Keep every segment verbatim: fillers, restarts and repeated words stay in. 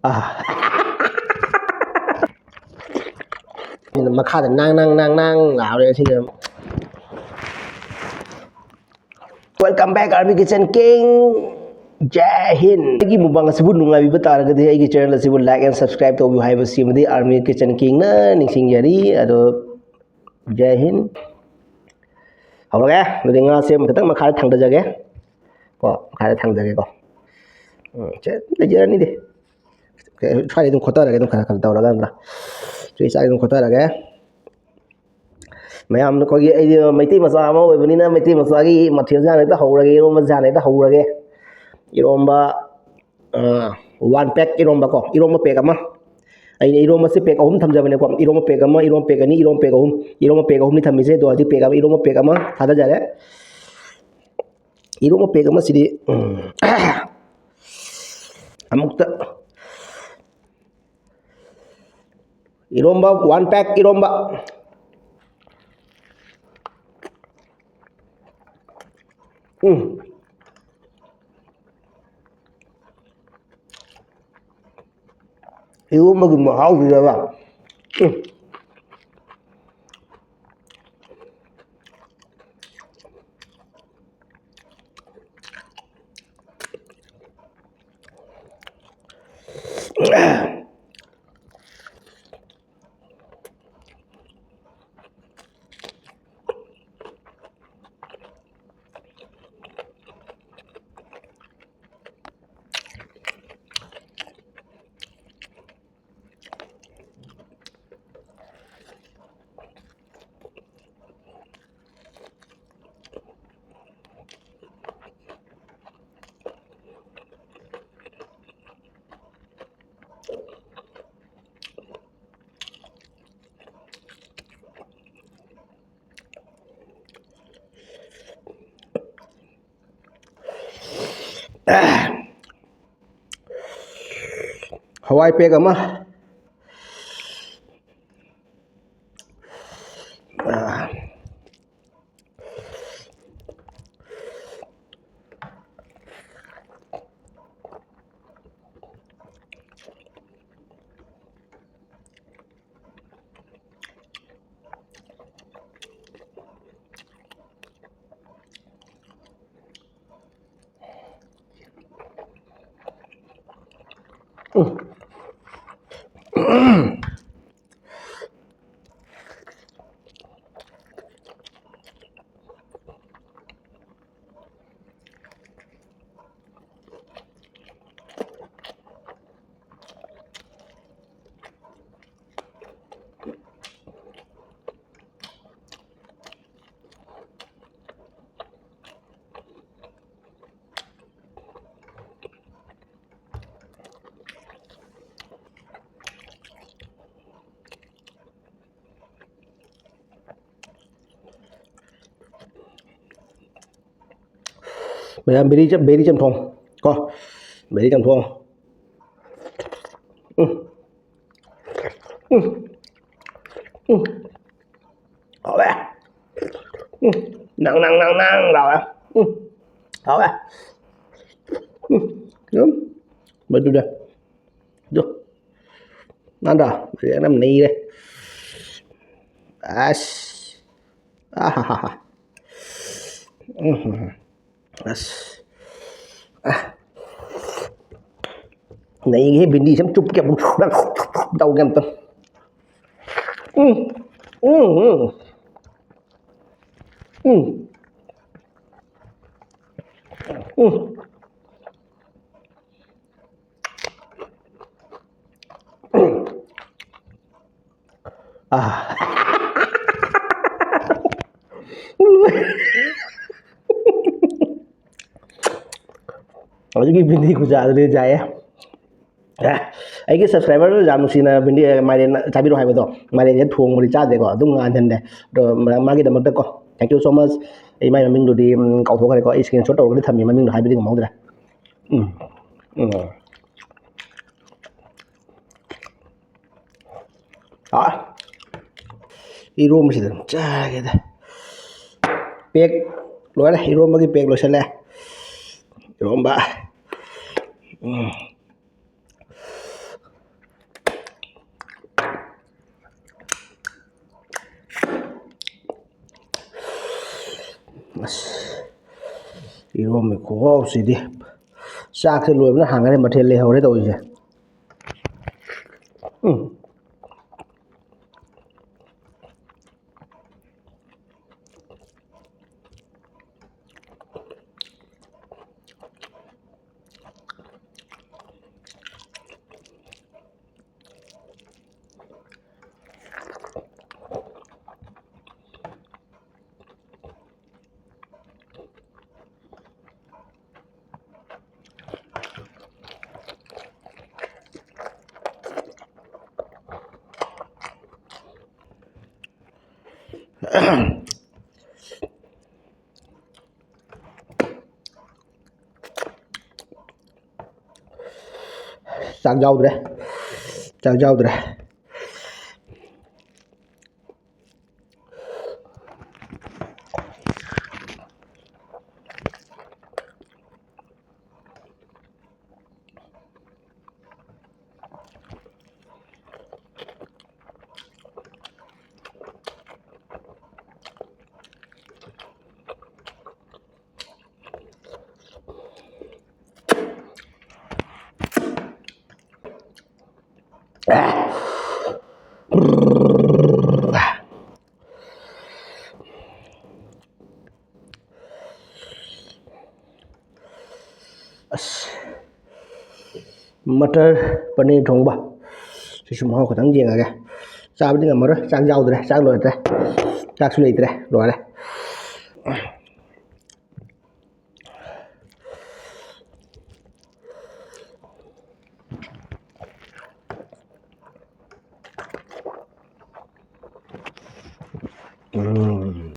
ꯑꯥ꯫ ꯃꯈꯥꯗ ꯅꯥꯡ ꯅꯥꯡ ꯅꯥꯡ ꯅꯥꯡ ꯂꯥꯎꯔꯦ ꯁꯤꯅ꯫ Welcome back Army Kitchen King. ꯖꯥꯏ ꯍꯤꯟ꯫ ꯑꯩꯒꯤ mukbang ꯑꯁꯤꯕꯨ ꯅꯨꯡꯉꯥꯏꯕꯤꯕ ꯇꯥꯔꯒꯗꯤ ꯑꯩꯒꯤ channel ꯑꯁꯤꯕꯨ like and subscribe ꯇꯧꯕꯤꯌꯨ ꯍꯥꯏꯕꯁꯤꯃꯗꯤ Army Kitchen Kingꯅ ꯅꯤꯡꯁꯤꯡꯖꯔꯤ꯫ ꯑꯗꯣ ꯖꯥꯏ ꯍꯤꯟ꯫ ꯍꯧꯔꯒꯦ꯫ ꯑꯗꯨꯗꯤ ꯉꯥꯁꯦ ꯈꯤꯇꯪ ꯃꯈꯥꯗ ꯊꯥꯡꯗꯖꯒꯦ꯫ ꯀꯣ, ꯃꯈꯥꯗ ꯊꯥꯡꯗꯒꯦꯀꯣ꯫ ꯎꯝ, ꯁꯦ, ꯂꯩꯖꯔꯅꯤꯗꯤ꯫ ꯁ꯭ꯋꯥꯏꯗ ꯑꯗꯨꯝ ꯈꯣꯠꯊꯔꯒꯦ, ꯑꯗꯨꯝ ꯈꯔ ꯈꯔ ꯇꯧꯔꯒ ꯅꯠꯇ꯭ꯔꯥ? ꯁꯤ ꯆꯥꯛ ꯑꯗꯨꯝ ꯈꯣꯠꯊꯔꯒꯦ꯫ ꯃꯌꯥꯝꯅ ꯑꯩꯈꯣꯏꯒꯤ, ꯑꯩꯗꯤ ꯃꯩꯇꯩ ꯃꯆꯥ ꯑꯃ ꯑꯣꯏꯕꯅꯤꯅ ꯃꯩꯇꯩ ꯃꯆꯥꯒꯤ ꯃꯊꯦꯜꯁꯦ ꯍꯥꯟꯅ ꯍꯦꯛꯇ ꯍꯧꯔꯒꯦ, ꯏꯔꯣꯝꯕꯁꯦ ꯍꯥꯟꯅ ꯍꯦꯛꯇ ꯍꯧꯔꯒꯦ꯫ ꯏꯔꯣꯝꯕ, ꯑ, one pack ꯏꯔꯣꯝꯕ ꯀꯣ, ꯏꯔꯣꯝꯕ pack ꯑꯃ꯫ ꯑꯩꯅ ꯏꯔꯣꯝꯕꯁꯦ pack ꯑꯍꯨꯝ ꯊꯝꯖꯕꯅꯦꯀꯣ, ꯏꯔꯣꯝꯕ pack ꯑꯃ, ꯏꯔꯣꯝꯕ pack ꯑꯅꯤ, ꯏꯔꯣꯝꯕ pack ꯑꯍꯨꯝ, ꯏꯔꯣꯝꯕ pack ꯑꯍꯨꯝꯅꯤ ꯊꯝꯃꯤꯁꯦ꯫ ꯑꯗꯣ ꯍꯧꯖꯤꯛ pack ꯑꯃ, ꯏꯔꯣꯝꯕ pack ꯑꯃ ꯊꯥꯗꯖꯔꯦ꯫ ꯏꯔꯣꯝꯕ pack ꯑꯃꯁꯤꯗꯤ, ꯎꯝ, ꯑꯃꯨꯛꯇ ꯏꯔꯣꯝꯕ, one pack ꯏꯔꯣꯝꯕ꯫ ꯎꯝ꯫ ꯏꯔꯣꯝꯕꯒꯤ ꯃꯍꯥꯎꯁꯤꯗꯕ꯫ ꯎꯝ꯫ ꯍꯋꯥꯏ pack ꯑꯃ꯫ ꯃꯌꯥꯝ ꯕꯦꯔꯤ ꯆꯝ-, ꯕꯦꯔꯤ ꯆꯝꯊꯣꯡ ꯀꯣ, ꯕꯦꯔꯤ ꯆꯝꯊꯣꯡ꯫ ꯎꯝ꯫ ꯎꯝ꯫ ꯎꯝ꯫ ꯍꯥꯎꯋꯦ꯫ ꯎꯝ꯫ ꯅꯪ, ꯅꯪ, ꯅꯪ, ꯅꯪ ꯂꯥꯎꯋꯦ꯫ ꯎꯝ꯫ ꯍꯥꯎꯋꯦ꯫ ꯎꯝ꯫ ꯎꯝ꯫ ꯃꯗꯨꯗ꯫ ꯑꯗꯨ꯫ ꯅꯥꯟꯗ꯭ꯔꯥ? ꯐꯖꯅ ꯅꯩꯔꯦ꯫ ꯑꯁ꯫ ꯑꯍꯥꯍꯥꯍꯥ꯫ ꯎꯝ꯫ ꯑꯁ꯫ ꯑ꯫ ꯅꯩꯒꯦ, ꯕꯤꯟꯗꯤ ꯁꯨꯝ ꯆꯨꯞꯀꯦ ꯑꯃꯨꯛ꯫ ꯇꯧꯒꯦ ꯑꯝꯇ꯫ ꯎꯝ꯫ ꯎꯝ, ꯎꯝ꯫ ꯎꯝ꯫ ꯎꯝ꯫ ꯑꯥ꯫ ꯍꯧꯖꯤꯛꯀꯤ ꯕꯤꯟꯗꯤ ꯈꯨꯆꯥꯗꯨꯗꯤ ꯆꯥꯏꯌꯦ꯫ ꯑꯦ, ꯑꯩꯒꯤ subscriber ꯌꯥꯝ ꯅꯨꯡꯁꯤꯅ ꯕꯤꯟꯗꯤ, ꯃꯥꯏꯔꯦꯟ ꯆꯥꯕꯤꯔꯣ ꯍꯥꯏꯕꯗꯣ, ꯃꯥꯏꯔꯦꯟꯁꯦ ꯊꯣꯡꯕꯗꯤ ꯆꯥꯗꯦꯀꯣ, ꯑꯗꯨꯝ ꯉꯥꯟꯍꯟꯂꯦ꯫ ꯑꯗꯣ ꯃꯥꯒꯤꯗꯃꯛꯇꯀꯣ, thank you so much꯫ ꯑꯩ ꯃꯥꯏ ꯃꯃꯤꯡꯗꯨꯗꯤ, ꯎꯝ, ꯀꯥꯎꯊꯣꯛꯈ꯭ꯔꯦꯀꯣ, ꯑꯩ screenshot ꯇꯧꯔꯒꯗꯤ ꯊꯝꯃꯤ, ꯃꯃꯤꯡꯗꯣ ꯍꯥꯏꯕꯗꯤ ꯉꯝꯍꯧꯗ꯭ꯔꯦ꯫ ꯎꯝ꯫ ꯎꯝ꯫ ꯑꯥ꯫ ꯏꯔꯣꯝꯕꯁꯤꯗ ꯑꯗꯨꯝ ꯆꯥꯒꯦꯗ꯫ Pack ꯂꯣꯏꯔꯦ, ꯏꯔꯣꯝꯕꯒꯤ pack ꯂꯣꯏꯁꯤꯜꯂꯦ꯫ ꯏꯔꯣꯝꯕ꯫ ꯎꯝ꯫ ꯑꯁ, ꯏꯔꯣꯝꯕ ꯈꯨꯍꯥꯎꯁꯤꯗꯤ꯫ ꯆꯥꯛꯁꯦ ꯂꯣꯏꯕꯅ ꯍꯥꯟꯈꯔꯦ, ꯃꯊꯦꯜ ꯂꯩꯍꯧꯔꯦ ꯇꯧꯔꯤꯁꯦ꯫ ꯎꯝ꯫ ꯆꯥꯛ ꯌꯥꯎꯗ꯭ꯔꯦ꯫ ꯆꯥꯛ ꯌꯥꯎꯗ꯭ꯔꯦ꯫ ꯑꯁ, ꯃꯇꯔ ꯄꯅꯤꯔ ꯊꯣꯡꯕ ꯁꯤꯁꯨ ꯃꯍꯥꯎ ꯈꯤꯇꯪ ꯌꯦꯡꯉꯒꯦ꯫ ꯆꯥꯕꯗꯤ ꯉꯝꯃꯔꯣꯏ, ꯆꯥꯛ ꯌꯥꯎꯗ꯭ꯔꯦ, ꯆꯥꯛ ꯂꯣꯏꯔꯦ, ꯆꯥꯛꯁꯨ ꯂꯩꯇ꯭ꯔꯦ, ꯂꯣꯏꯔꯦ꯫ ꯎꯝ꯫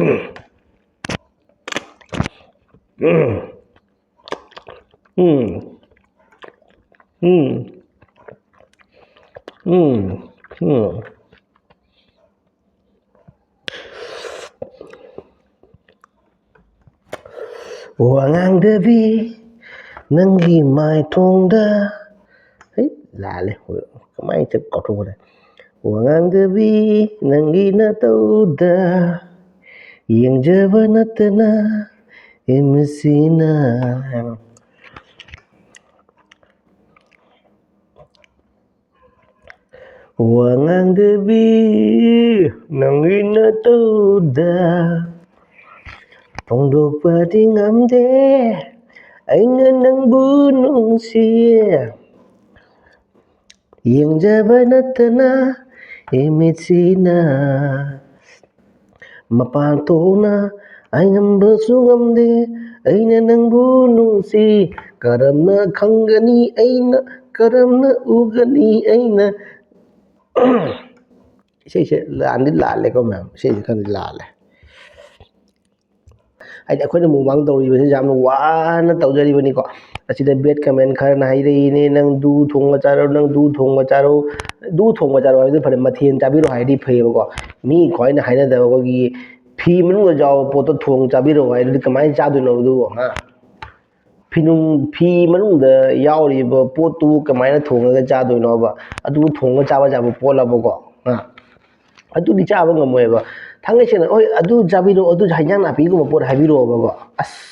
ꯎꯝ꯫ ꯎꯝ꯫ ꯎꯝ꯫ ꯎꯝ꯫ ꯎꯝ꯫ ꯋꯥ ꯉꯥꯡꯗꯕꯤ ꯅꯪꯒꯤ ꯃꯥꯏꯊꯣꯡꯗ꯫ ꯍꯩ, ꯂꯥꯜꯂꯦ꯫ ꯀꯃꯥꯏꯅ ꯆꯠ-, ꯀꯥꯎꯊꯣꯛꯈ꯭ꯔꯦ꯫ ꯋꯥ ꯉꯥꯡꯗꯕꯤ ꯅꯪꯒꯤ ꯅꯇꯧꯗ ꯌꯦꯡꯖꯕ ꯅꯠꯇꯅ ꯏꯃꯤꯠꯁꯤꯅ꯫ ꯋꯥ ꯉꯥꯡꯗꯕꯤ ꯅꯪꯒꯤ ꯅꯇꯧꯗ ꯐꯣꯡꯗꯣꯛꯄꯗꯤ ꯉꯝꯗꯦ ꯑꯩꯅ ꯅꯪꯕꯨ ꯅꯨꯡꯁꯤ꯫ ꯌꯦꯡꯖꯕ ꯅꯠꯇꯅ ꯏꯃꯤꯠꯁꯤꯅ ꯃꯄꯥꯟ ꯊꯣꯛꯅ ꯍꯥꯏꯉꯝꯕꯁꯨ ꯉꯝꯗꯦ ꯑꯩꯅ ꯅꯪꯕꯨ ꯅꯨꯡꯁꯤ꯫ ꯀꯔꯝꯅ ꯈꯪꯒꯅꯤ ꯑꯩꯅ, ꯀꯔꯝꯅ ꯎꯒꯅꯤ ꯑꯩꯅ? ꯏꯁꯩꯁꯦ ꯂꯥꯟꯗꯤ ꯂꯥꯜꯂꯦꯀꯣ ꯃꯌꯥꯝ, ꯏꯁꯩꯁꯦ ꯈꯔꯗꯤ ꯂꯥꯜꯂꯦ꯫ ꯍꯥꯏꯗꯤ ꯑꯩꯈꯣꯏꯅ ꯃꯨꯛꯕꯥꯡ ꯇꯧꯔꯤꯕꯁꯤ ꯌꯥꯝꯅ ꯋꯥꯅ ꯇꯧꯖꯔꯤꯕꯅꯤꯀꯣ꯫ ꯑꯁꯤꯗ bad comment ꯈꯔꯅ ꯍꯥꯏꯔꯛꯏꯅꯦ, "ꯅꯪ ꯗꯨ ꯊꯣꯡꯕ ꯆꯥꯔꯣ, ꯅꯪ ꯗꯨ ꯊꯣꯡꯕ ꯆꯥꯔꯣ"꯫ ꯗꯨ ꯊꯣꯡꯕ ꯆꯥꯔꯣ ꯍꯥꯏꯕꯗꯤ ꯐꯔꯦ, ꯃꯊꯦꯜ ꯆꯥꯕꯤꯔꯣ ꯍꯥꯏꯔꯗꯤ ꯐꯩꯌꯦꯕꯀꯣ꯫ ꯃꯤ ꯈ꯭ꯋꯥꯏꯅ ꯍꯥꯏꯅꯗꯕ ꯑꯩꯈꯣꯏꯒꯤ ꯐꯤ ꯃꯅꯨꯡꯗ ꯌꯥꯎꯕ ꯄꯣꯠꯇꯣ ꯊꯣꯡ ꯆꯥꯕꯤꯔꯣ ꯍꯥꯏꯗꯨꯗꯤ ꯀꯃꯥꯏꯅ ꯆꯥꯗꯣꯏꯅꯣ ꯑꯗꯨꯕꯨ, ꯍꯥ? ꯐꯤꯅꯨꯡ-, ꯐꯤ ꯃꯅꯨꯡꯗ ꯌꯥꯎꯔꯤꯕ ꯄꯣꯠꯇꯨ ꯀꯃꯥꯏꯅ ꯊꯣꯡꯉꯒ ꯆꯥꯗꯣꯏꯅꯣꯕ? ꯑꯗꯨ ꯊꯣꯡꯉ ꯆꯥꯕ ꯌꯥꯕ ꯄꯣꯠꯂꯕꯀꯣ? ꯍꯥ? ꯑꯗꯨꯗꯤ ꯆꯥꯕ ꯉꯝꯃꯣꯏꯕ꯫ ꯊꯥꯡꯒꯩ ꯁꯦꯡꯅ, "ꯍꯣꯏ, ꯑꯗꯨ ꯆꯥꯕꯤꯔꯣ, ꯑꯗꯨ ꯍꯤꯟꯖꯥꯡ ꯅꯥꯄꯤꯒꯨꯝꯕ ꯄꯣꯠ ꯍꯥꯏꯕꯤꯔꯛꯑꯣꯕꯀꯣ"꯫ ꯑꯁ,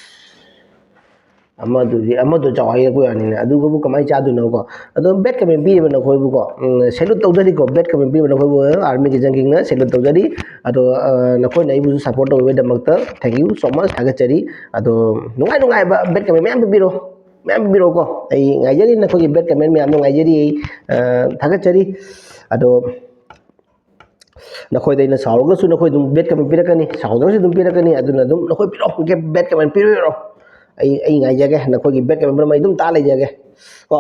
ꯑꯃꯗꯨꯗꯤ, ꯑꯃꯗꯣ ꯆꯥꯎ ꯍꯥꯏꯔꯛꯄ ꯌꯥꯅꯤꯅꯦ, ꯑꯗꯨꯒꯕꯨ ꯀꯃꯥꯏꯅ ꯆꯥꯗꯣꯏꯅꯣꯀꯣ? ꯑꯗꯣ bad comment ꯄꯤꯔꯤꯕ ꯅꯈꯣꯏꯕꯨꯀꯣ, ꯎꯝ, salute ꯇꯧꯖꯔꯤꯀꯣ, bad comment ꯄꯤꯔꯤꯕ ꯅꯈꯣꯏꯕꯨ Army Kitchen Kingꯅ salute ꯇꯧꯖꯔꯤ꯫ ꯑꯗꯣ, ꯑ, ꯅꯈꯣꯏꯅ ꯑꯩꯕꯨꯁꯨ support ꯇꯧꯕꯤꯕꯒꯤꯗꯃꯛꯇ thank you so much, ꯊꯥꯒꯠꯆꯔꯤ꯫ ꯑꯗꯣ ꯅꯨꯡꯉꯥꯏ ꯅꯨꯡꯉꯥꯏꯕ bad comment ꯃꯌꯥꯝ ꯄꯤꯕꯤꯔꯣ, ꯃꯌꯥꯝ ꯄꯤꯕꯤꯔꯛꯑꯣꯀꯣ꯫ ꯑꯩ ꯉꯥꯏꯖꯔꯤ, ꯅꯈꯣꯏꯒꯤ bad comment ꯃꯌꯥꯝꯗꯣ ꯉꯥꯏꯖꯔꯤ ꯑꯩ, ꯑ, ꯊꯥꯒꯠꯆꯔꯤ꯫ ꯑꯗꯣ ꯅꯈꯣꯏꯗ ꯑꯩꯅ ꯁꯥꯎꯔꯒꯁꯨ ꯅꯈꯣꯏ ꯑꯗꯨꯝ bad comment ꯄꯤꯔꯛꯀꯅꯤ, ꯁꯥꯎꯗ꯭ꯔꯒꯁꯨ ꯑꯗꯨꯝ ꯄꯤꯔꯛꯀꯅꯤ꯫ ꯑꯗꯨꯅ ꯑꯗꯨꯝ ꯅꯈꯣꯏ ꯄꯤꯔꯛꯑꯣ, bad comment ꯄꯤꯕꯤꯔꯛꯑꯣ꯫ ꯑꯩ, ꯑꯩ ꯉꯥꯏꯖꯒꯦ, ꯅꯈꯣꯏꯒꯤ bad comment ꯄꯨꯝꯅꯃꯛ ꯑꯩ ꯑꯗꯨꯝ ꯇꯥ ꯂꯩꯖꯒꯦ ꯀꯣ꯫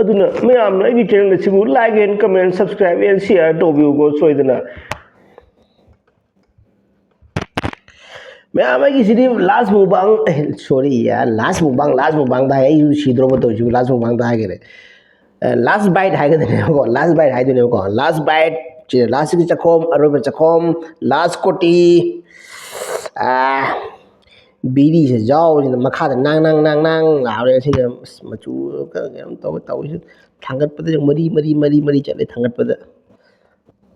ꯑꯗꯨꯅ ꯃꯌꯥꯝꯅ ꯑꯩꯒꯤ channel ꯑꯁꯤꯕꯨ like and comment, subscribe and share ꯇꯧꯕꯤꯌꯨꯀꯣ ꯁꯣꯏꯗꯅ꯫ ꯃꯌꯥꯝ ꯑꯩꯒꯤꯁꯤꯗꯤ ꯂꯥꯁ ꯃꯨꯛꯕꯥꯡ, ꯁꯣꯔꯤ, ꯂꯥꯁ ꯃꯨꯛꯕꯥꯡ, ꯂꯥꯁ ꯃꯨꯛꯕꯥꯡꯗ ꯍꯥꯏ, ꯑꯩꯁꯨ ꯁꯤꯗ꯭ꯔꯣꯕ ꯇꯧꯔꯤꯁꯤꯕꯨ ꯂꯥꯁ ꯃꯨꯛꯕꯥꯡꯗ ꯍꯥꯏꯈꯔꯦ꯫ ꯂꯥꯁ ꯕꯥꯏꯠ ꯍꯥꯏꯒꯗꯣꯏꯅꯦꯕꯀꯣ, ꯂꯥꯁ ꯕꯥꯏꯠ ꯍꯥꯏꯗꯣꯏꯅꯦꯕꯀꯣ, ꯂꯥꯁ ꯕꯥꯏꯠ꯫ ꯁꯤ ꯂꯥꯁꯀꯤ ꯆꯥꯛꯈꯣꯝ, ꯑꯔꯣꯏꯕ ꯆꯥꯛꯈꯣꯝ, ꯂꯥꯁ ꯀꯣꯇꯤ꯫ ꯑꯥ, ꯕꯤꯔꯤꯁꯦ ꯌꯥꯎꯕꯁꯤꯅ ꯃꯈꯥꯗ ꯅꯥꯡ ꯅꯥꯡ ꯅꯥꯡ ꯅꯥꯡ ꯂꯥꯎꯔꯦ꯫ ꯁꯤꯅ ꯑꯁ, ꯃꯆꯨ ꯈꯔ ꯀꯩꯅꯣꯝ ꯇꯧꯔ ꯇꯧꯔꯤꯁꯤ꯫ ꯊꯥꯡꯒꯠꯄꯗ ꯃꯔꯤ ꯃꯔꯤ ꯃꯔꯤ ꯃꯔꯤ ꯆꯠꯂꯦ ꯊꯥꯡꯒꯠꯄꯗ꯫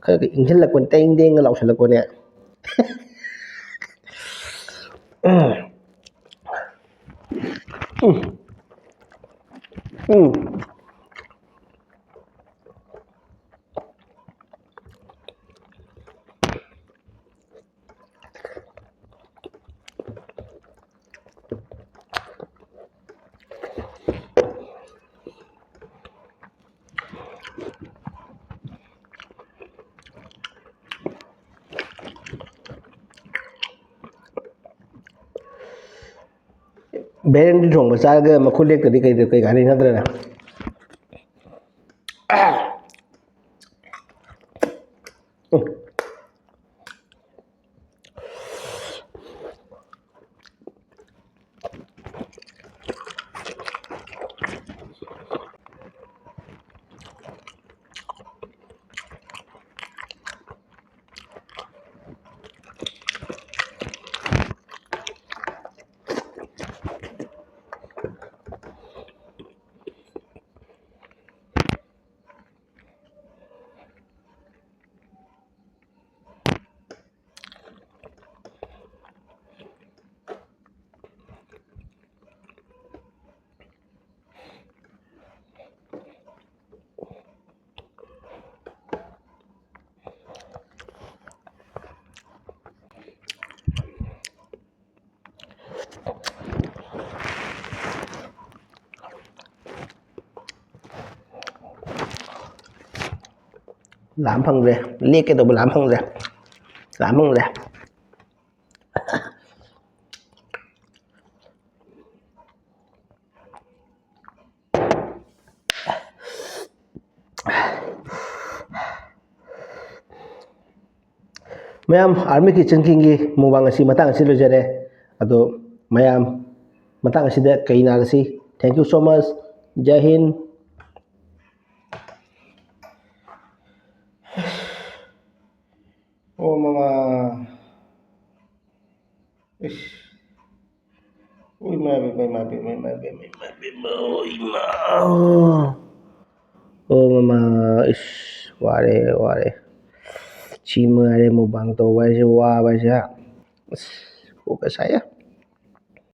ꯈꯔ ꯈꯔ ꯏꯪꯁꯤꯜꯂꯛꯄꯅꯦ, ꯇꯦꯡ ꯇꯦꯡꯒ ꯂꯥꯎꯁꯜꯂꯛꯄꯅꯦ꯫ ꯎꯝ꯫ ꯎꯝ꯫ ꯎꯝ꯫ ꯕꯦꯔꯦꯟꯗꯤ ꯊꯣꯡꯕ ꯆꯥꯔꯒ ꯃꯈꯨꯠ ꯂꯦꯛꯇꯗꯤ ꯀꯩ, ꯀꯩ ꯀꯥꯟꯅꯩ ꯅꯠꯇ꯭ꯔꯅꯦ? ꯂꯥꯝ ꯐꯪꯗ꯭ꯔꯦ, ꯂꯦꯛꯀꯦ ꯇꯧꯕ ꯂꯥꯝ ꯐꯪꯗ꯭ꯔꯦ, ꯂꯥꯝ ꯐꯪꯗ꯭ꯔꯦ꯫ ꯃꯌꯥꯝ, Army Kitchen Kingꯒꯤ mukbang ꯑꯁꯤ ꯃꯇꯥꯡ ꯑꯁꯤ ꯂꯣꯏꯖꯔꯦ꯫ ꯑꯗꯣ ꯃꯌꯥꯝ, ꯃꯇꯥꯡ ꯑꯁꯤꯗ ꯀꯩ ꯅꯥꯔꯁꯤ꯫ Thank you so much. ꯖꯥꯏ ꯍꯤꯟ꯫ ꯑꯣ ꯃꯃꯥ꯫ ꯏꯁ꯫ ꯎꯏ, ꯏꯃꯥ ꯏꯕꯦꯝꯃ, ꯏꯃꯥ ꯏꯕꯦꯝꯃ, ꯏꯃꯥ ꯏꯕꯦꯝꯃ, ꯏꯃꯥ ꯏꯕꯦꯝꯃ, ꯏꯃꯥ꯫ ꯑꯣ ꯃꯃꯥ꯫ ꯏꯁ, ꯋꯥꯔꯦ, ꯋꯥꯔꯦ꯫ ꯁꯤ ꯃꯉꯥꯏꯔꯦ mukbang ꯇꯧꯕ ꯍꯥꯏꯁꯦ, ꯋꯥꯕ ꯍꯥꯏꯁꯦ꯫ ꯑꯁ, ꯀꯣꯛꯀ ꯁꯥꯏꯌꯦ꯫